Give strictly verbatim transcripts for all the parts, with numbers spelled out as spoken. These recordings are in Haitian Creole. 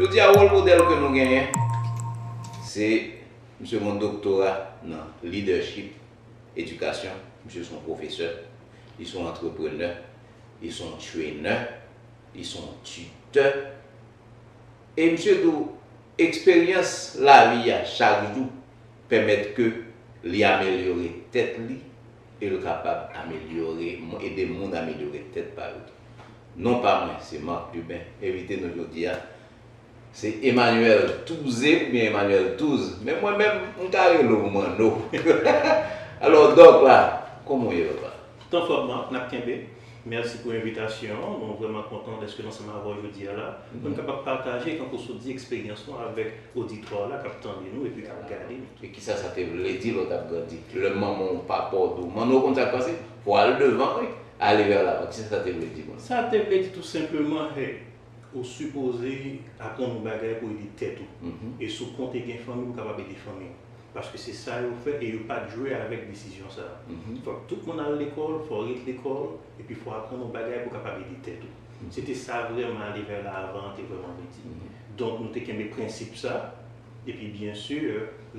Jodi a, wòl modèl ke nou genyen, se misye gen yon doktora nan leadership, edikasyon, misye se yon pwofesè, li se yon antreprenè, li se yon trainer, li se yon titè. E misye di w, eksperyans lavi a chak jou pèmèt ke li amelyore tèt li e l kapab amelyore, ede moun amelyore tèt pa yo tou. Non pa mwen, se Marc Lubin. Envite nou jodi a, se Emmanuel Touze oubyen Emmanuel Touze. Men mwen menm, m ka rele w Manno. Alò, Dòk la, kòman w ye, papa? Anfòm, Marc, n ap kenbe. Mèsi pou envitasyon an. Nou vrèman kontan dèske nou ansanm avè w jodi a la. Pou n kapab pataje, tankou sa w di, eksperyans nou avèk oditwa la k ap tande nou epi k ap gade nou. E kisa sa te vle di lè w t ap grandi? Lè manman w, papa w di w, Manno, w konn sa k pase? Fò w al devan, wi. Ale vè lavan. Kisa sa te vle di, Manno? Sa te vle di tou senpleman, hey, ou sipoze aprann yon bagay pou ede tèt ou. E si w konte gen fanmi, ou kapab ede fanmi w. Paske se sa yo fè e yo pa t jwe avèk desizyon sa a. Fòk tout moun al lekòl, fò w ret lekòl, epi fò w aprann yon bagay pou w kapab ede tèt ou. Se te sa vrèman ale vè lavan an te vrèman vle di. Donk, nou te kenbe prensip sa, epi byen si,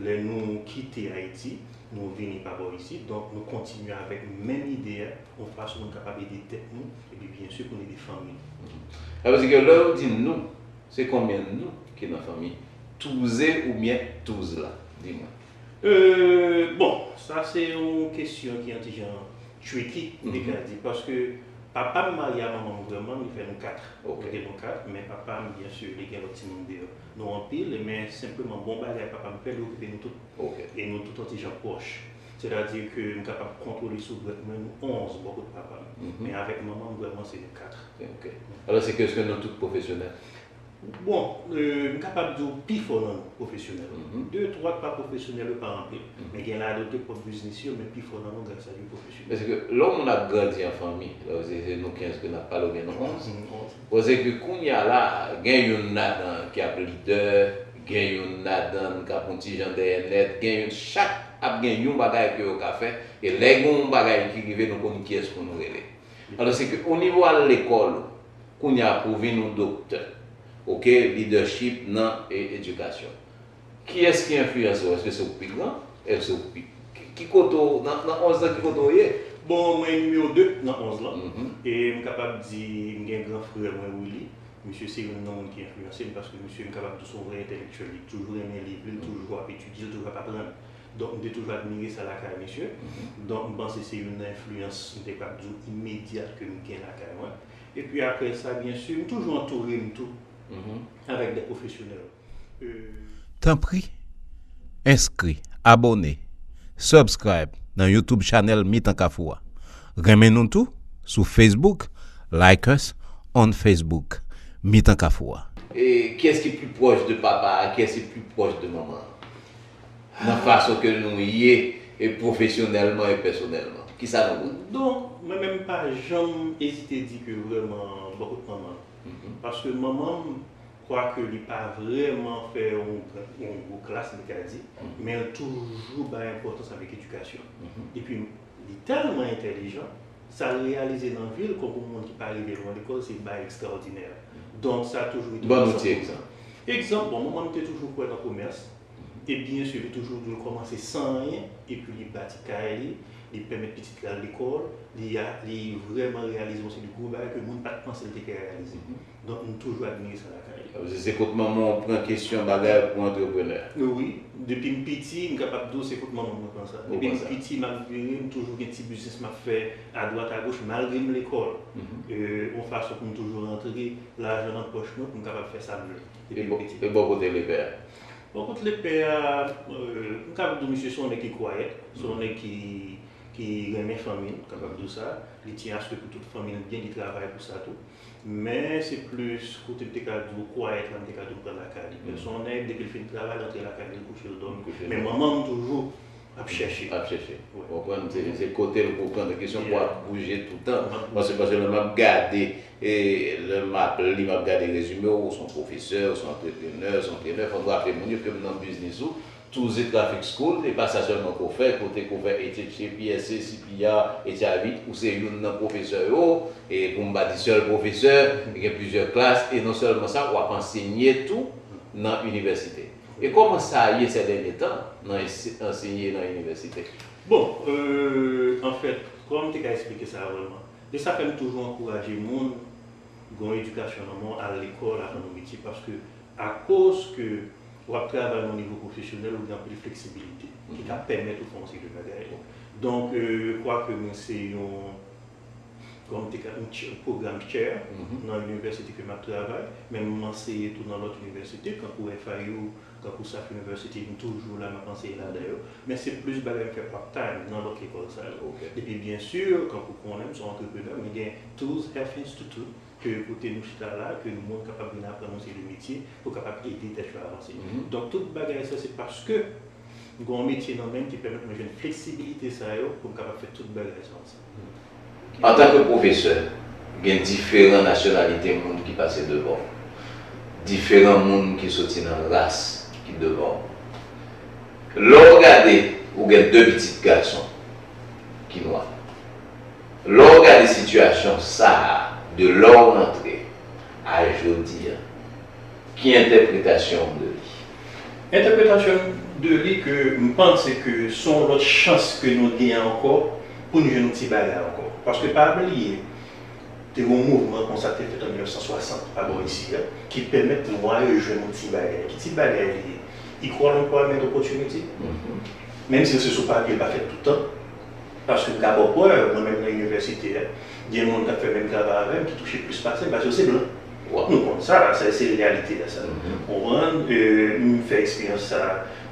lè nou kite Ayiti, nou vini pa bò isit, donk nou kontinye avèk menm ide a, yon fason pou n kapab ede tèt nou, epi byen si pou n ede fanmi nou. Sa vle di ke lè yo di nou, se konbyen nou ki nan fanmi Touze oubyen Touze la? Di mwen. Euh, bon, sa se yon kesyon ki yon ti jan tricky, m te ka di, paske papa m marye a manman m vrèman, li fè nou kat. Ok. Li te nou kat, men papa m, byen si, li gen lòt timoun deyò. Nou anpil, men senpleman bon bagay papa m fè, li okipe nou tout. Ok. E nou tout yon ti jan pwòch. Sètadi ke m kapab konte sou dwèt mwen, nou onz bò kot papa m. Men avèk manman m, vrèman, se nou kat. Ok. Alò, se ke, èske nou tout pwofesyonèl? Bon, euh, m kapab di w pifò nan nou pwofesyonèl. De, twa k pa pwofesyonèl, yo pa anpil. Men gen ladan yo gen pwòp biznis yo, men pifò nan nou, gras a Dye, pwofesyonèl. Paske lè yon moun ap grandi an fanmi, lè se, se nou kenz ke n ap pale oubyen nou onz, paske kounye a la, gen youn ladan ki ap lidè, gen youn ladan k ap yon ti jan dèyè nèt, gen youn, chak ap gen yon bagay ke yo ka fè, e lè gen yon bagay ki rive, nou konn kiyès pou nou rele. Alò, se ke o nivo a lekòl ou, kounye a pou w vin yon doktè, ok, leadership nan e, edikasyon. Kiyès ki enfliyanse w? Èske se ou k pi gran? Èske se ou k pi, ki, ki kote w, nan, nan onz lan, ki kote w ye? Bon, mwen nimewo de nan onz lan. E m kapab di, m gen gran frè mwen, Willy. Misye se youn nan moun ki enfliyanse m, paske misye, m kapab di w, se yon vrè entèlektyèl. Li toujou renmen liv li, li toujou ap etidye, li toujou ap aprann. Donk, m te toujou admire sa lakay misye. Donk, m panse se youn nan enfliyans, m te kapab di w, imedyat ke m gen lakay mwen. Epi apre sa, byen si, m toujou antoure m tou avèk de pwofesyonèl. Euh, Tanpri, enskri, abòne, subscribe nan YouTube channel Mitan Kafou a. Renmen nou tou sou Facebook, like us on Facebook, Mitan Kafou a. E kiyès ki pi pwòch de papa a? Kiyès ki pi pwòch de manman an? Nan fason ke nou ye, e pwofesyonèlman e pèsonèlman. Kisa nou vle? Donk, mwen menm pa janm ezite di ke vrèman bò kot manman. Paske manman m, kwake li pa vrèman fè yon, yon gwo klas, m ka di, men l toujou bay enpòtans avèk edikasyon. Epi, li tèlman entèlijan, sa l reyalize nan vi l, kòm yon moun ki pa rive lwen lekòl, se bagay ekstraòdinè. Donk, sa toujou rete... Ban nou ti egzanp. Egzanp, bon, manman m te toujou kwè nan komès. E byen si, li toujou di w kòmanse san anyen, epi li bati kay li, li pèmèt pitit li al lekòl, li a, li vrèman reyalize yon seri de gwo bagay ke moun pa t panse l te ka reyalize. Donk, m toujou admire sa lakay li. Se, se kot manman w pran kesyon bagay pou antreprenè? Wi, depi m piti, m kapab di w se kot manman m mwen pran sa. Depi m piti, m ap vire, m toujou gen ti biznis m ap fè adwat agoch, malgre m lekòl. Euh, yon fason pou m toujou rantre lajan nan pòch mwen, pou m kapab fè sa m vle. Depi m piti. E bò kote lepè a? Bò kot lepè a, euh, m kapab di w misye se yon nèg ki kwayèt, se yon nèg ki, ki renmen fanmi l, m kapab di w sa. Li tyen aske pou tout fanmi l byen, li travay pou sa tou. Men se plis kote m te ka di w kwayèt la, m te ka di w pran lakay li. Se yon nèg, depi l fin travay, l antre lakay li, l kouche, l dòmi. Men manman m toujou ap chèche. Ap chèche. Wi. Ou konprann? Se, se kote l pou pran kesyon pou ap bouje toutan. Paske, paske lè m ap gade, e lè m ap li, m ap gade rezime w, ou se yon pwofesè, ou se yon antreprenè, ou se yon antrenè, fò m raple moun yo ke m nan biznis ou, Toulouse Traffic School, e pa sa sèlman ke w fè, kote ke w fè H H C, P S C, C P R, H I V, ou se youn nan pwofesè yo, e pou m pa di sèl pwofesè, gen plizyè klas, e non sèlman sa, w ap ansenye tou nan inivèsite. E kòman sa ye sè dènye tan nan anse- ansenye nan inivèsite? Bon, euh, anfèt, kòman m te ka eksplike sa vrèman? E sa fè m toujou ankouraje moun gen yon edikasyon nan men w, al lekòl, aprann yon metye, paske akoz ke w ap travay nan nivo pwofesyonèl, ou gen anpil fleksibilite ki ka pèmèt ou fè yon seri de bagay. Donk, euh, kwake mwen se yon, kòm te ka, yon ch- pwogram chair nan inivèsite ke m ap travay, men m anseye tou nan lòt inivèsite, kankou F I U, kankou Safe University, m toujou la, m ap anseye ladan yo. Men se plis bagay m fè part time nan lòt lekòl sa yo. Epi byen si, kankou w konnen, m se yon antreprenè, mwen gen Toulouse Health Institute, ke kote nou chita la, ke nou moun kapab vin aprann yon seri de metye pou kapab ede tèt yo avanse. Donk tout bagay sa se paske m gen yon metye nan men m ki pèmèt mwen jwenn fleksibilite sa yo pou m kapab fè tout bagay sa ansanm. Antanke pwofesè, gen diferan nasyonalite moun ki pase devan w, diferan moun ki soti nan ras ki devan w. Lè w gade, ou gen de pitit gason ki nwa. Lè w gade sitiyasyon sa a, de lè w rantre a jodi a, ki entèpretasyon w de li? Entèpretasyon m de li ke m panse ke se yon lòt chans ke nou genyen ankò pou nou jwenn yon ti bagay ankò. Paske pa bliye, te gen yon mouvman konsa ki te fèt an mil nèf san swasant pa bò isi a, ki pèmèt nwa yo jwenn yon ti bagay. Ki ti bagay li ye? Equal Employment Opportunity. Menm si se sou papye, li pa fèt tout tan. Paske m ka ba w prèv, mwen menm nan inivèsite a, gen moun k ap fè menm travay avè m ki touche plis pase m, paske yo se blan. Nou konn sa, sa se reyalite a sa. Konprann? M fè eksperyans sa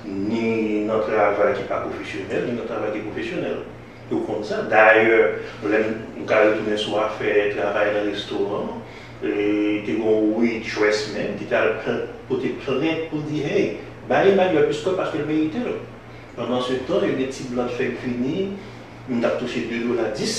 ni nan travay ki pa pwofesyonèl, ni nan travay ki pwofesyonèl. Yo konn sa. Dayè, lè m ka retounen sou afè travay nan restoran, te gen yon waitress menm ki t al pote plent pou l di, hey, bay Emmanuel plis kòb paske l merite l. Pandan se tan, yo gen ti blan k fèk vini, m t ap touche de dola dis,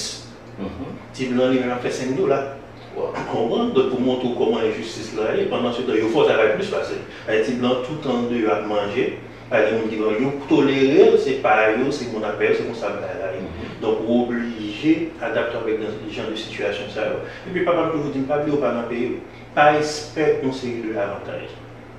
ti blan li menm ap fè senk dola. Ou konprann? Donk, pou montre w kòman enjistis la ye, pandan se tan, yo fè w travay plis pase. Ay ti blan toutan andeyò ap manje, pa gen moun ki ban yo, tolere l, se pa yo, se moun apè yo, se konsa bagay la ye. Donk, ou oblije adapte avèk jan de sitiyasyon sa yo. Epi, papa m toujou di m, pa bliye w pa nan peyi w. Pa espè yon seri de avantaj.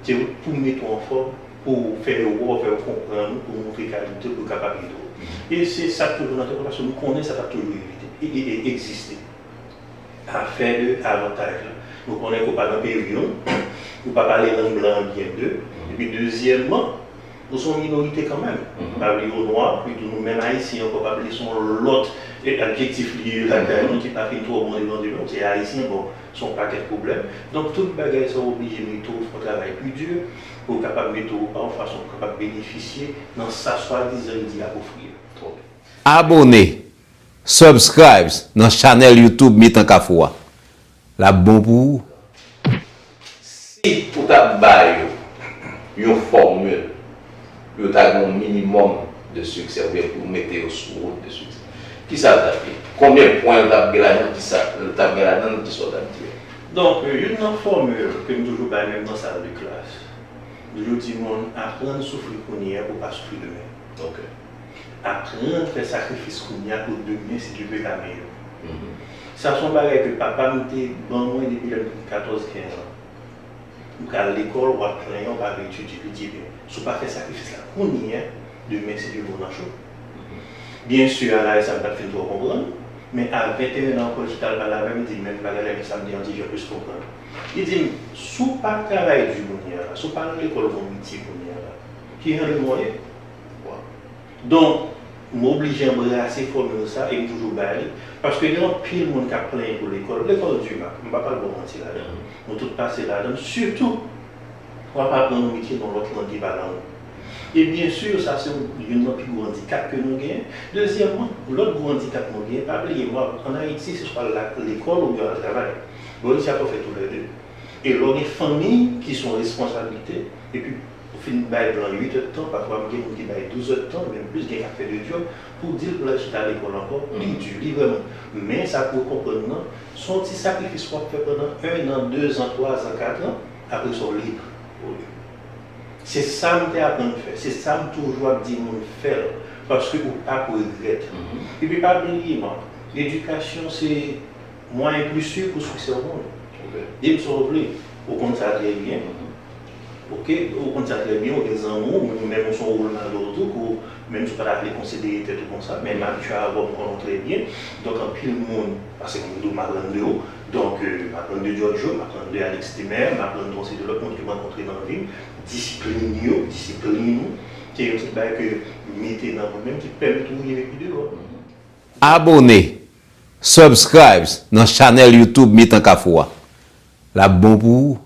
Se pou mete w anfòm, pou fè yo wè w, fè yo konprann ou, pou montre kalite w, pou yo kapab ede w. E se sa k toujou nan tèt mwen, paske m konnen sa t ap toujou evite, e, e, e, egziste. Afè de avantaj la. Nou konnen ke w pa nan peyi w, ou pa pale lang blan an byen de, epi dezyèmman, ou se yon minorite kanmenm. Pa bliye w nwa, epi tou nou menm Ayisyen ankò, pa bliye se yon lòt adjektif li ye ladan nou ki pa fin twò bon devan de nou, se Ayisyen, bon, se yon pakèt pwoblèm. Donk tout bagay sa w oblije mete w fè yon travay pi di pou w kapab mete w an fason pou w kapab benefisye nan sa swadizan yo di y ap ofri a. Abone, subscribes nan chanèl YouTube Mitan Kafou a. L ap bon pou ou. Si ou ta ba yo yon fòmil pou yo ta gen yon minimòm de siksè oubyen pou mete yo sou wout de siksè, kisa l t ap ye? Konbyen pwen l t ap gen ladan, kisa l t ap gen ladan l, kisa w t ap di yo? Donk, youn nan fòmil ke m toujou bay menm nan sal de klas, m toujou di moun, aprann soufri kounye a pou w pa soufri demen. Aprann fè sakrifis kounye a pou demen, si Dye vle, ka meyè. Sa se yon bagay ke papa m te ban mwen depi lè m te gen katòz, kenz an. Ou ka al lekòl, w ap plenyen, w pa vle etidye. Li di, ebyen, si w pa fè sakrifis la kounye a, demen, si Dye vle, w nan cho. Byen si, a laj sa, m pa t fin twò konprann, men a venteyen an ankò, l chita, l pale avè m, li di m menm bagay la, epi sa m te yon ti jan plis konprann. Li di m, si w pa travay di kounye a la, si w pa al lekòl, gon metye kounye a la, ki jan de moun w ye? Donk, m oblije anbrase fòmil sa e m toujou bay li. Paske gen anpil moun k ap plenyen pou lekòl. Lekòl di, m pa pral ba w manti ladan. Nou tout pase ladan l, sitou w ap aprann yon metye nan lòt lang ki pa lang ou. E byen si, sa se youn nan pi gwo andikap ke nou genyen. Dezyèmman, lòt gwo andikap nou genyen, pa bliye, mwen, ann Ayiti, se swa l al lekòl oubyen w al travay. Bò isi a, fò w fè toulède. E lè w gen fanmi ki se yon responsablite, epi ou fin bay blan uit èdtan, pafwa m gen moun ki bay douz èdtan, menm plis, gen k ap fè de djòb, pou di l pou l al chita lekòl ankò, li di, li vrèman. Men sa pou yo konprann nan, se yon ti sakrifis w ap fè pandan en an, de zan, twa zan, kat an, apre sa w lib. Se sa m te aprann fè, se sa m toujou ap di moun, fè l, paske ou p ap regrèt. Epi pa bliye, man, edikasyon se mwayen pli si pou siksè yon moun. Di m sa w vle, ou konn sa trè byen. Oke, ou konn sa trè byen, ou gen zanmi w, ou menm ou se yon wòl nan do tou, ke menm si w pa ta vle konsidere tèt ou konsa, men m abitye avè w, m konnen w trè byen. Donk anpil moun, paske m di w m aprann de ou, donk m aprann de Giorgio, m aprann de Alex Temer, m aprann de yon seri de lòt moun ke m rankontre nan vi m. Disiplin yo, disiplin ou, se yon ti bagay ke m mete nan mwen menm ki pèmèt ou rive pi devan. Abone, subscribes nan chanèl YouTube Mitan Kafou a. L ap bon pou ou.